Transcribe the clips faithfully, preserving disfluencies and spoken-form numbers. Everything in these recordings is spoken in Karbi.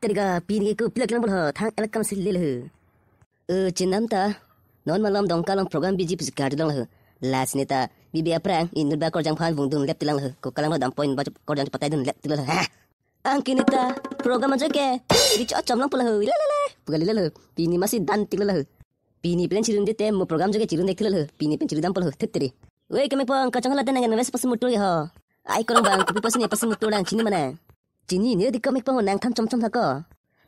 Tariga, pini ke kopilo kelang bol ho, thang elak kam si lele ho. Eh, chenam ta, non malom Dongka along program biji pusi karjulong ho. Lasi neta, bibi aphrang, inut ba korjang aphan vungdun lep tilang ho. Ko kalang ro dam point ba korjang patai dun lep tilang ho. Ha? Angki neta, program ajo ke, ri cho chom lang pulo ho. Ila lele, pugali lele ho. Pini masi dan tilang ho. Pini pen chirun de te mo program ajo ke chirun de tilang ho. Pini pen chirun dam pulo ho. Thut teri. Wei, kemepong, kachong hala tenang nang ves pas mutur ke ho. Ai korong bang, kopi pas ni pas mutur lang chini mana. Chini ni di kemepong nang than chom chom thako.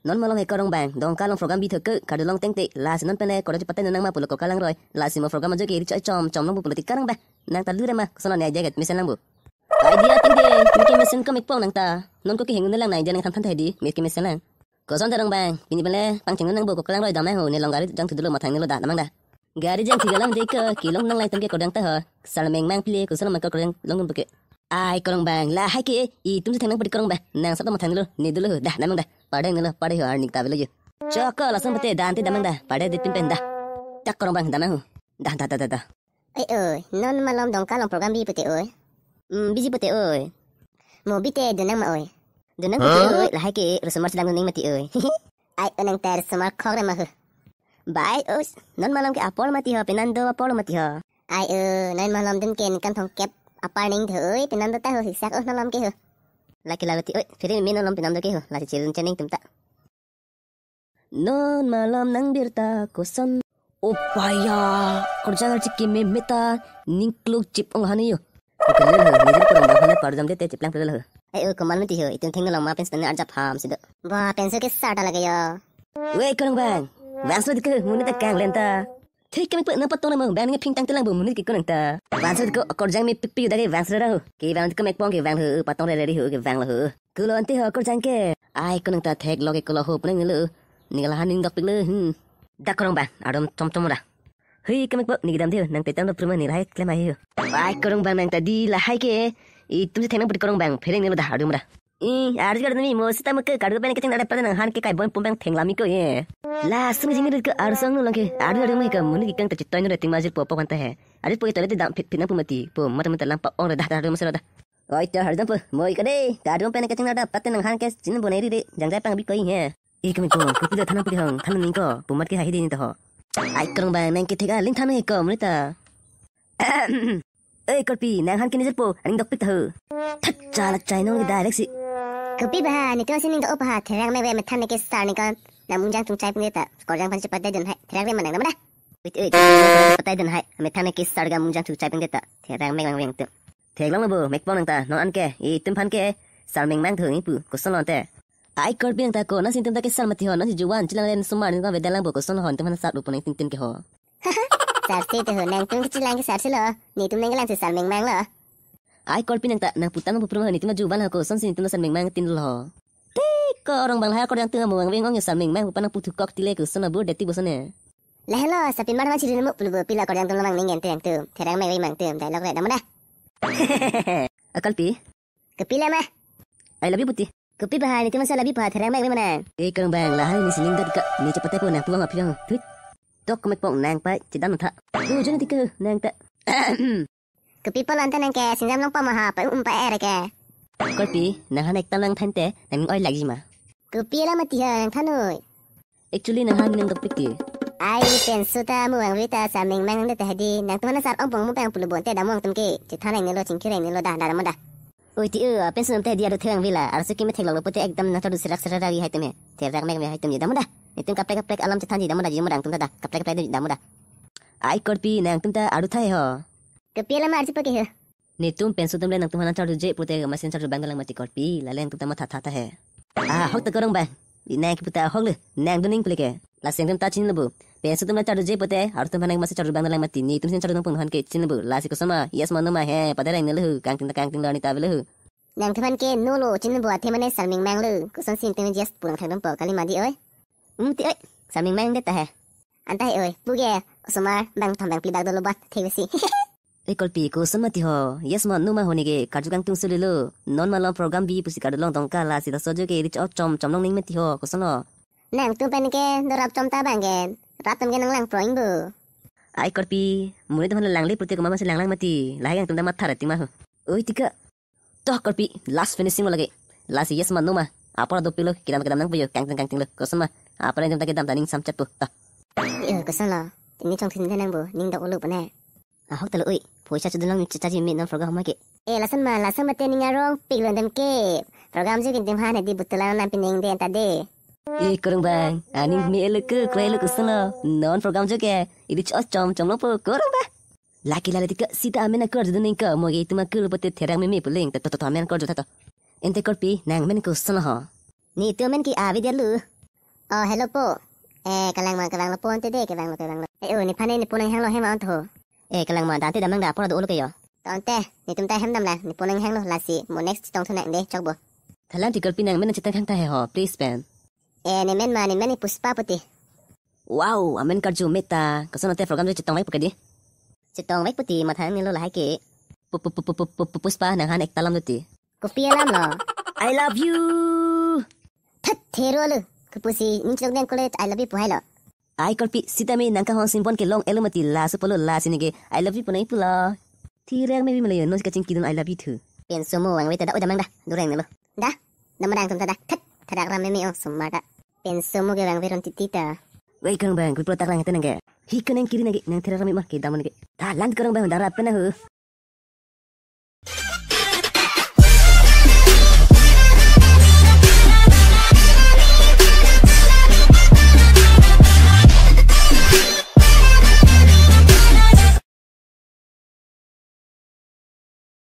Non malom he korong bang, Dongka along program bi thok ke, karjulong tengte, lasi non pen le, korjang patai nang ma pulo ko kalang roi, lasi mo program ajo ke ri cho chom, chom lang pulo ti karang bang. Nang ta lure ma, koson ni aja get mesen lang bu. Idea tengte, mi ke mesen kemepong nang ta. Non ko ke hengun lang nai, jangan than than tadi, mi ke mesen lang. Koson terang bang, pini pen le, pangcheng nang bu ko kalang roi damai ho, ne long gari jang thudulo mathang ne lo da, damang da. Gari jang tiga lang dei ke, kelong nang lai tangke korjang ta ho. Salmeng mang pile, koson ma ko korjang long dun pake. Ai korong bang, lahai ke, itum si thenang pati korong bang. Nang sab ta mathang ne lo, ne dulo ho, dah, damang dah. Padeng ne lo, padeng ho, arning ta velo yo. Choko, lason pate, dan te damang dah, padeng de pin pen dah. Dak korong bang, damang ho. Dah, dah, dah, dah, dah. Oi, oi, non malom Dongka along program bi pute oi. Hmm, biji pute oi. Mo bite dunang ma oi. Dunang pute oi, lahai ke, rusomar sedang nuning mati oi. Ai, onang ter sumar khok re ma ho. Bai, os, non malom ke apor mati ho, penando apor mati ho. Ai, eh, non malom dun ke ningkan thongkep apar ning tho, oi, penando ta ho, hisak, oh, malom ke ho. Laki lawati, oi, phere mi non malom penando ke ho, lasi chirun chening tum ta. Non malom nang birta koson. Opaya, korjang archik ke me meta, ningkluk chip ong hani yo. Bukan lele ho, nijin korong bang hale parjam de te chiplang pele ho. Ai, o, komal mati ho, itum theng nang ma pensi arjap ham sido. Ba, pensi ke sar ta lage yo. Wei korong bang, vangso dik ke, muni ta kang lenta. Thik kami pun na patong na mo, bang ni phing tang telang bu muni ke konang ta. Vangso dik ko korjang mi pipi dage vangso ra ho. Ke vang dik ko mekpong ke vang ho, patong re re ho, ke vang lo ho. Kulo ante ho korjang ke. Ai konang ta thek lo ke kulo ho punang lo. Ni la haning dok pik lo, hmm. Dak korong bang, arum chom chom ra. Hui, kemekpo, ni kedam dei ho, nang petang do pruma ni lahai klem hai ho. Ai korong bang nang ta di lahai ke. Itum si thenang pati korong bang, phereng ni lo dah, arum ra. Ih, arju kar mi mo sita mo ke karju pen ke ting ada pada nang han ke kai bon pum bang theng lami ko ye. La sum jing ni ke arju sang no lang ke. Arju arju mo ke muni ke kang ta chitoi no ting majir po po kan ta he. Arju po to le dam phit phit nang pum mati. Po mata mata lam pa ong dah dah arju mo sero dah. Oi to arju po. Mo ke dei. Karju pen ke ting ada pada nang han ke chin bo nai ri de. Jang jai pang bi ko he. Ih kami ko. Kopi do thanang pudi hong. Thanang ning ko. Pumat ke hai di ni to ho. Ai korong bang nang ke thega ling thanang he ko muni ta. Oi korpi, nang han kini jirpo, aning dok pik ta ho. That chala chai nong direct si. Kopi ba, ni tu asin ning dok pa ha, therang me we methan ne ke sar ni kan. Nang mungjang tung chai pung ta, korjang pan si patai dun hai, therang me manang nama dah. Wait, wait, patai dun hai, methan ne ke sar ga mungjang tung chai pung ta, therang me wang wang tu. Theklong lo bo, mekpong nang ta, non an ke, itum phan ke, salmeng mang thu ni pu, koson lo te. Ai korpi nang ta ko, nang si itum ta ke sar mati ho, nang si juwan, chilang len sumar ni kan vedalang bo, koson lo hon, itum phan sar rupo nang tin tin ke ho. Sarsi tu ho, nangtum kechilang ke sarsi lo. Netum nangkelang si salmeng mang lo. Ai korpi nang ta nang putang bu prum ho, netum aju ban ho, koson si netum salmeng mang tin lo. Te korong bang lahai korjang tung amung veng ong salmeng mang pu nang puthu kok tile koson abur deti boson ne. Lahelo, sapin mar ma chiri nemu pulu bo pila korjang tung lo mang ning ngen te nangtum. Therang me we mang tum, dialogue re dam dah. Akalpi. Kopi la ma? I love you puti. Kopi bahai netum masa love you pa therang me we manang. Eh, korong bang lahai ni sining dat ka ni chepatai po nang puang aphi ang. Thut. Tok mekpong nang pai chedam tha. Tu jun ti ke nang ta. Kopi po lanta nang ke sinjam long pa maha pa um pa er ke. Korpi, nang han ek tam nang than te, nang oi lagi ma. Kopi la mati ha nang thanoi. Actually nang han nang dok pik ti. Ai penso ta mu ang vita salmeng mang de ta hadi, nangtum na sar ong pong mu pang pulu bon te dam ong tum ke. Chethan nang ne lo chingki reng ne lo dah dah mo dah. Oi ti u, penso nam te dia do theng vila, arso ki me thek lok lo pote ekdam nang ta du serak serak ri hai tum he. Therak mek me hai tum dam mo dah. Netum kaplek kaplek alam chethan di dam mo dah, ji mo dang tum ta dah. Kaplek kaplek dam mo dah. Ai korpi nangtum ta aru thai ho. Kopi la ma arji pake ho. Netum penso tum le nangtum han charju je pute masin charju bang dalang mati korpi, lale nangtum ta matha tha tha he. Ah, hok ta korong bang. Nang ke puta hok le, nang duning pele ke. Lasi nangtum ta chin lo bu. Penso tum le charju je pute, aru tum han masin charju bang dalang mati, netum sin charju nang pung han ke chin lo bu. Lasi koson ma, yes ma no ma he, pada reng ne lo hu, kang tin ta kang tin lo ni ta velo hu. Nangtum han ke no lo chin lo bu athe mane salmeng mang lo, koson si netum just pulang thak dam po kali mati oi. Um ti oi, salmeng mang de ta he. Anta he oi, pu ke, osomar, bang thom bang pli bak dolo bat, thek si. Eh, korpi koson mati ho, yes ma no ma ho ni ke, karju kangtung suli lo, non malom program bi pusi karjulong Dongka lasi laso ajo ke ri cho chom chom long ning mati ho, koson lo. Nangtum pen ke, do rap chom ta bang ke, rap tum ke nang lang proing bu. Ai korpi, muni tum han lang le pute ko mama si lang lang mati, lahai kangtung ta matha ra ti ma ho. Oi ti ka. Toh korpi, last finishing mo lagi. Lasi yes ma no ma. Apor do pilo kedam kedam nangpo jo, kangting kangting lo. Koson ma? Apor nangtum ta kedam ta ning samchat po. Ta. Iyo, koson lo? Tini chongthin de nangpo, ning dok olo pone. Ahok talo oi, poisa chudun long mi chachaji mi non program ma ke. Eh, lason ma, lason mate ning arong pik lo dem ke. Program jo kintim han di butula nam pining de ta de. Eh, kurang bang, aning me elo ke, kre elo ke solo. Non program jo ke, idi chos chom chom lo po, kurang bang. Laki lale tika sita amen akur judun ning ke, moge tuma kul pote therang meme puling, to to to to amen akur judun to. Ente korpi, nang men koson lo ho. Ni tu men ki avi dia lu. Oh, hello po. Eh, kalang ma, kalang lo po ante de, kalang lo, kalang lo. Eh, oh, nephan ne nepon nang hang lo he ma on tho. Eh, kalang ma, dante damang da, apor do olo ke yo. Tonte, netum ta hem dam lang, nepon nang hang lo, lasi, mo next chetong thu nang de, chok bo. Thalang ti korpi nang men chetong hang ta he ho, please pen. Eh, ne men ma, ne men ni Puspa puti. Wow, amen karju meta, koson ante program jo chetong vek puke di. Chetong vek puti, mathang ni lo lahai ke. Pu-, pu-, pu-, pu-, pu-, pu-, Puspa nang han ekta lam duti. Kopi alam lo. I love you. That thero lo. Kepusi ning chok deng kole I love you pu hai lo. Ai korpi sita me nang kahong simpon ke long elo mati la supolo la sinige I love you pu nai pu lo. Thirang me bi melayo no kaching kidun I love you thu. Pen sumo vangve ta da, oi damang da. Dureng ne lo. Da. Damadang tum ta da. That. Thadak ram me me ong sumar da. Pen sumo ke vangve ron titi ta. Wei kang bang, kulpro tak lang ete nang ke. Hi keneng kiri nang ke, nang thirang ram me mar ke damon ke. Thalang kurang bang, dara pen na hu.